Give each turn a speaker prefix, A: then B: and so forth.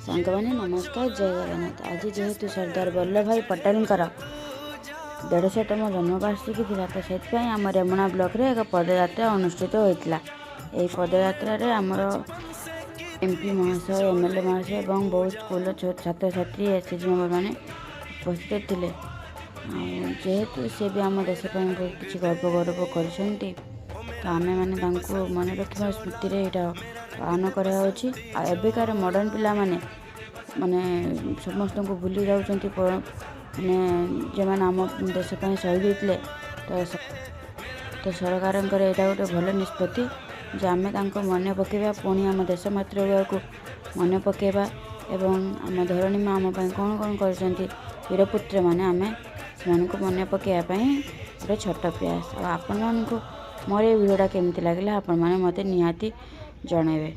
A: ସାଙ୍ଗମାନେ ନମସ୍କାର, ଜୟ ଜଗନ୍ନାଥ। ଆଜି ଯେହେତୁ ସର୍ଦ୍ଦାର ବଲ୍ଲଭ ଭାଇ ପଟେଲଙ୍କର 150ତମ ଜନ୍ମବାର୍ଷିକୀ ଥିଲା, ତ ସେଥିପାଇଁ ଆମ ରେମୁଣା ବ୍ଲକରେ ଏକ ପଦଯାତ୍ରା ଅନୁଷ୍ଠିତ ହୋଇଥିଲା। ଏହି ପଦଯାତ୍ରାରେ ଆମର ଏମ୍ ପି ମହାଶୟ, ଏମ୍ ଏଲ୍ ଏ ମହାଶୟ ଏବଂ ବହୁତ ସ୍କୁଲର ଛାତ୍ରଛାତ୍ରୀ, ଏସ୍ ଏଚ୍ ଜି ମେମ୍ବରମାନେ ଉପସ୍ଥିତ ଥିଲେ। ଆଉ ଯେହେତୁ ସେ ବି ଆମ ଦେଶ ପାଇଁ ବହୁତ କିଛି ଗର୍ବ ଗୌରବ କରିଛନ୍ତି, ତ ଆମେମାନେ ତାଙ୍କୁ ମନେ ରଖିବା ସ୍ମୃତିରେ ଏଇଟା ପାଳନ କରାଯାଉଛି। ଆଉ ଏବେକାର ମଡ଼ର୍ଣ୍ଣ ପିଲାମାନେ ମାନେ ସମସ୍ତଙ୍କୁ ଭୁଲି ଯାଉଛନ୍ତି, ମାନେ ଯେଉଁମାନେ ଆମ ଦେଶ ପାଇଁ ସହିଦ ହୋଇଥିଲେ। ତ ସରକାରଙ୍କର ଏଇଟା ଗୋଟେ ଭଲ ନିଷ୍ପତ୍ତି ଯେ ଆମେ ତାଙ୍କୁ ମନେ ପକାଇବା, ପୁଣି ଆମ ଦେଶ ମାତୃକାକୁ ମନେ ପକାଇବା ଏବଂ ଆମ ଧରଣୀ ମା ଆମ ପାଇଁ କ'ଣ କ'ଣ କରିଛନ୍ତି ବୀରପୁତ୍ରମାନେ, ଆମେ ସେମାନଙ୍କୁ ମନେ ପକାଇବା ପାଇଁ ଗୋଟେ ଛୋଟ ପ୍ରୟାସ। ଆଉ ଆପଣମାନଙ୍କୁ ମୋର ଏଇ ଭିଡ଼ିଓଟା କେମିତି ଲାଗିଲା, ଆପଣମାନେ ମୋତେ ନିହାତି ଜଣାଇବେ।